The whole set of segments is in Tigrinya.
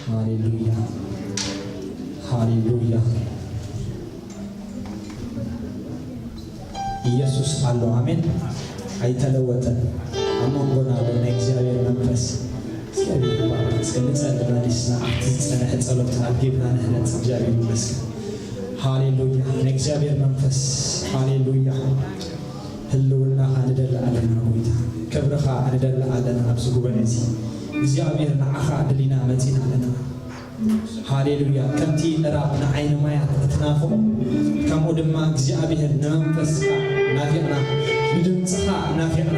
ሃሌሉያ፣ ሃሌሉያ። ኢየሱስ ኣሎ። ኣሜን። ኣይተለወጠን። ኣብ መንጎና ኣሎ ናይ እግዚኣብሔር መንፈስ። እግዚኣብሔር ይባረክ። እስከ ንጸሊ መሊስና ኣብቲ ዝጸንሐ ጸሎት ኣድጊብና ንህነጽ። እግዚኣብሔር ይመስገን። ሃሌሉያ። ናይ እግዚኣብሔር መንፈስ። ሃሌሉያ። ህልውናኻ ንደሊ ኣለና ጎይታ። ክብርኻ ንደሊ ኣለና ኣብዚ ጉባኤ እዚ። እግዚኣብሔር ንዓኻ ድሊና መጺና ኣለና። ሃሌሉያ። ከምቲ ምዕራብ ንዓይኒ ማያት እትናፍቑ፣ ከምኡ ድማ እግዚኣብሔር ንመንፈስካ ናፊቕና፣ ንድምፅኻ ናፊቕና፣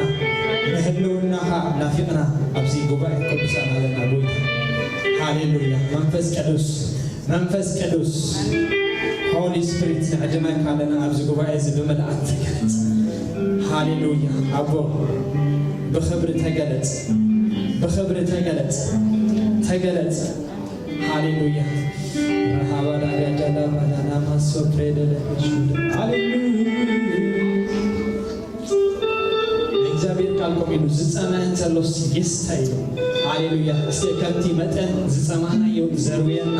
ንህልውናኻ ናፊቕና ኣብዚ ጉባኤ ቅዱሳን ኣለና ጎይታ። ሃሌሉያ። መንፈስ ቅዱስ፣ መንፈስ ቅዱስ፣ ሆሊ ስፒሪት ንዕድመካ ኣለና ኣብዚ ጉባኤ እዚ ብምልኣት ተገለጽ። ሃሌሉያ። ኣቦ ብኽብሪ ተገለጽ፣ ብኽብሪ ተገለጽ፣ ተገለጽ። ሃሌሉያ። ረሃባ ዳጋ ጃላ ባናና ማሶ ፕሬደለ። ሃሌሉያ። እግዚኣብሔር ቃል ከምኡ ኢሉ፣ "ዝጸመ እንተሎስ ይስተ" ኢሉ። ሃሌሉያ። እስቲ ከምቲ መጠን ዝጸማናዮ ዘርውየና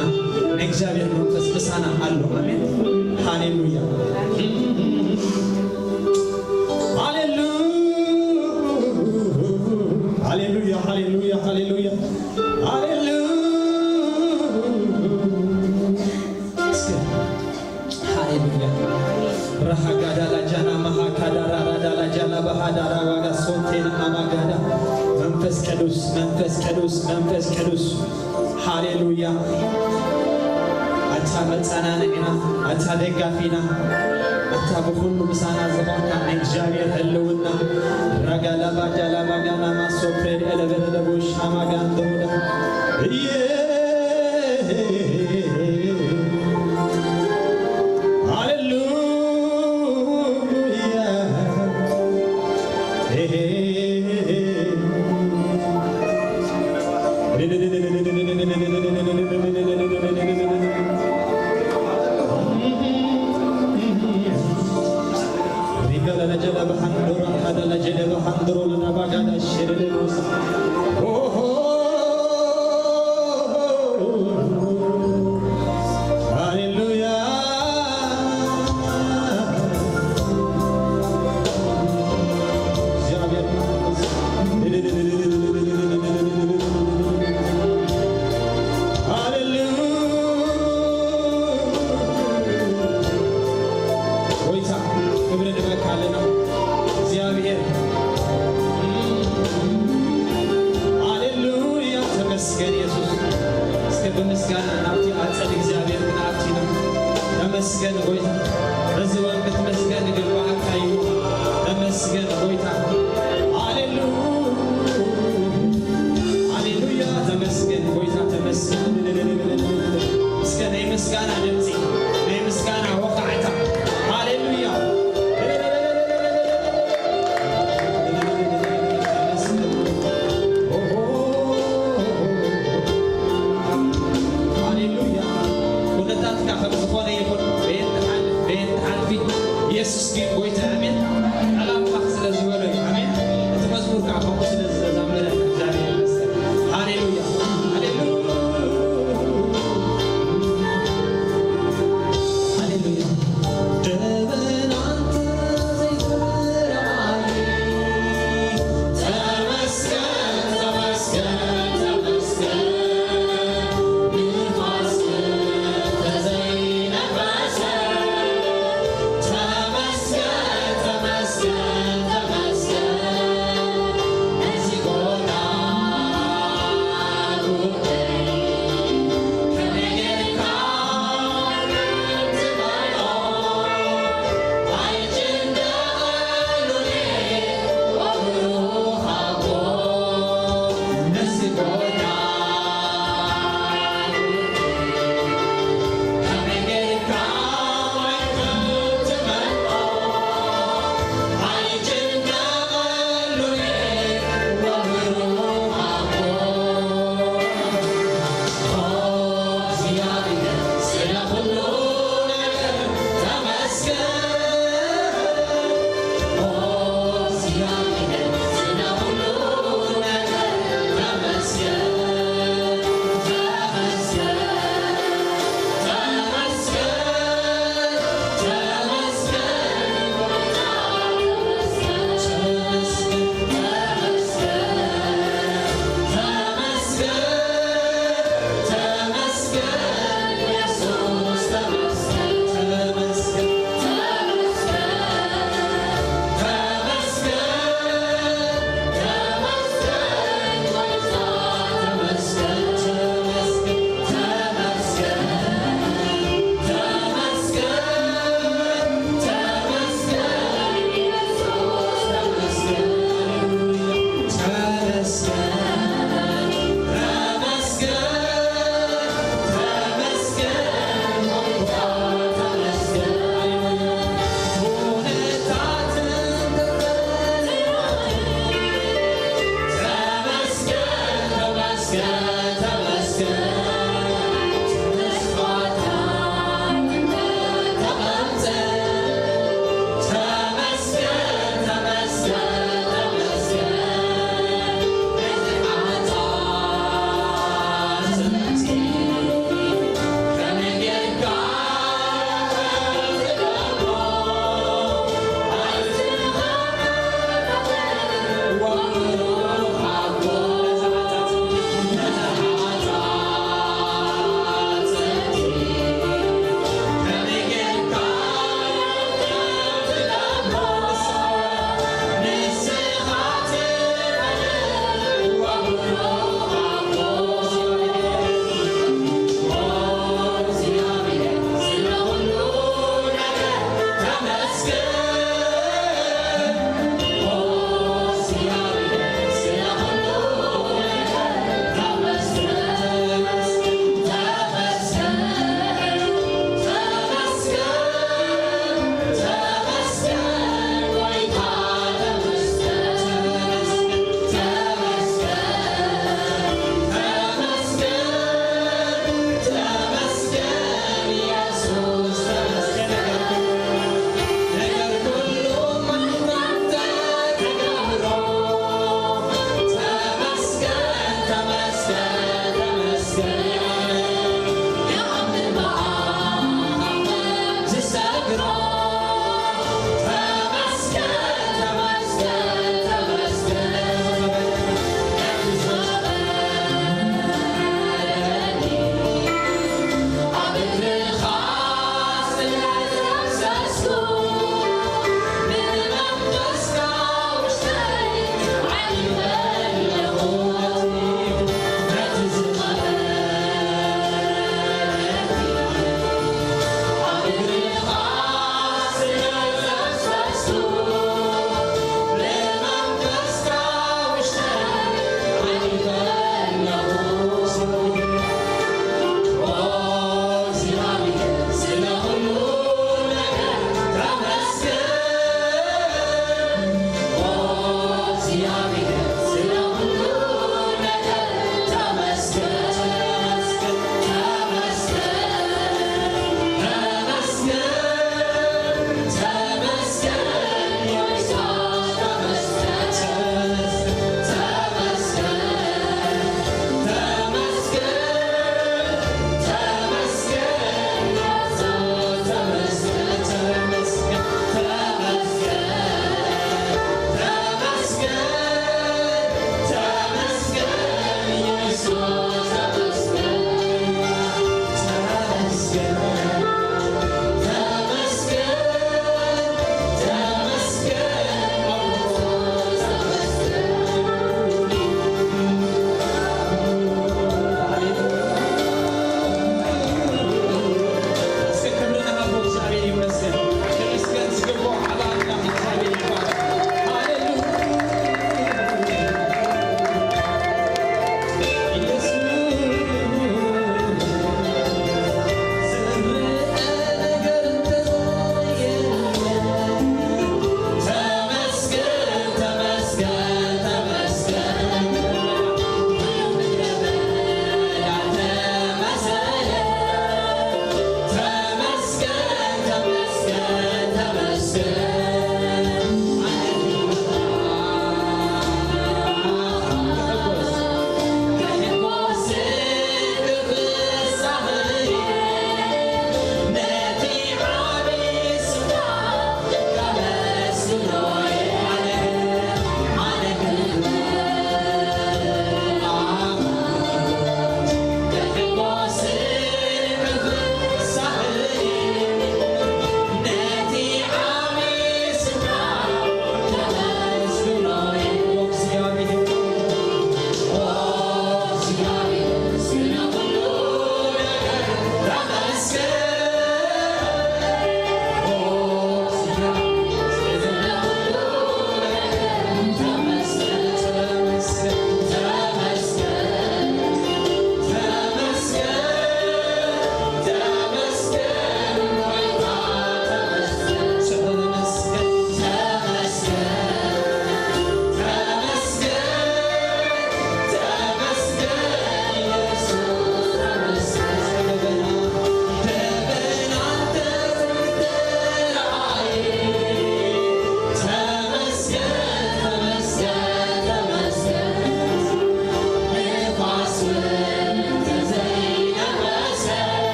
ንእግዚኣብሔር መንፈስ ምሳና ኣሎ። ኣሜን። ሃሌሉያ። ሃሌሉያ። ሃሌሉያ። ሃሌሉያ። ሃሌሉያ። ሃሌሉያ። እስከ ሃሌሉያ። ራሃጋዳ ላጃና ማሃካዳ ራራዳ ላጃና ባሃዳራ ዋጋ ሶንቴና ኣማጋዳ። መንፈስ ቅዱስ፣ መንፈስ ቅዱስ፣ መንፈስ ቅዱስ። ሃሌሉያ። ኣታ መጸናንዒና፣ ኣታ ደጋፊና፣ ኣታ ብኹሉ ምሳና ዝኾንካ ናይ እግዚኣብሔር ህልውና። ራጋላ ባጃላ ባጋና ማሶ ፕሬድ ኤለበለለቦ ሻማጋን ዶዳ። እየ። ሃሌሉያ። ሃሌሉያ። ሃሌሉያ። ጎይታ ክብሪ ንበካ ኣለና እግዚኣብሔር። ሃሌሉያ። ተመስገን የሱስ። እስከ ብምስጋና ናብቲ ኣጸድ እግዚኣብሔር ክንኣቱ ኢና። ተመስገን ጎይታ። በዚ ወን ክትመስገን ይግባኣካ እዩ። ተመስገን ጎይታ። ሃሌሉያ። ሃሌሉያ። ተመስገን ጎይታ፣ ተመስገን። እስከ ናይ ምስጋና ድምፂ፣ ናይ ምስጋና ወቃዕታ። ሃሌሉያ። ሃሌሉያ። ኩነታትካ ከም ዝኾነ ይኹን፣ በየን ትሓልፍ፣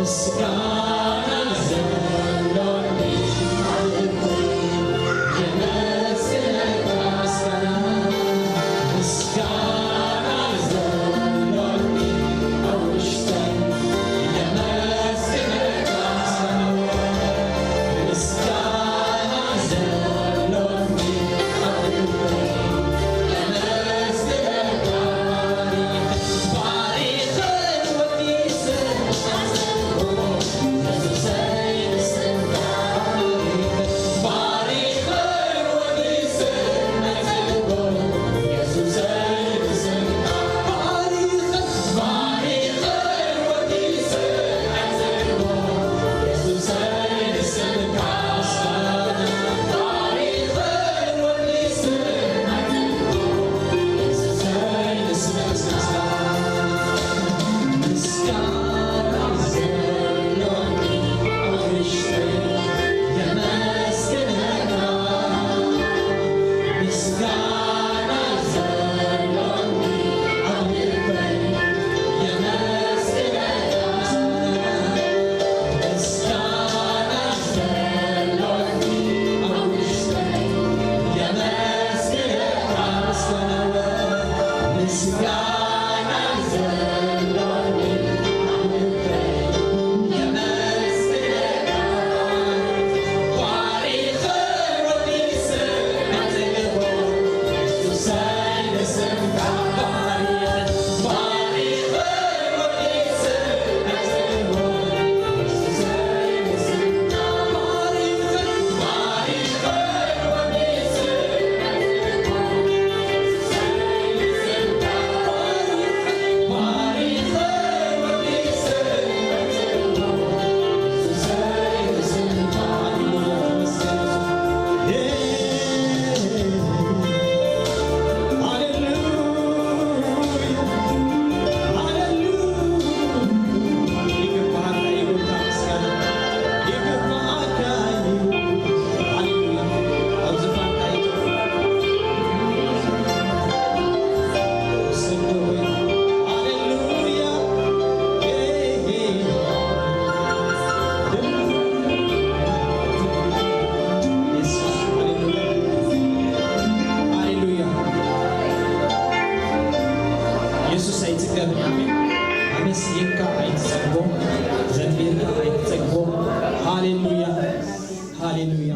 ምስጋና ዘሎኒ ኣብ ልበይ የመስግነካ። ምስጋና፣ ምስጋና ዘሎኒ ኣብ ውሽጠይ የመስግነካ። ምስጋና ዘሎኒ ኣብ ልበይ የመስግነካ። የሱስ ኣይጽገብን። ኣሜን። ኣመስጊንካ ኣይትጸግቦ፣ ዘሚርካ ኣይትጸግቦ። ሃሌሉያ፣ ሃሌሉያ።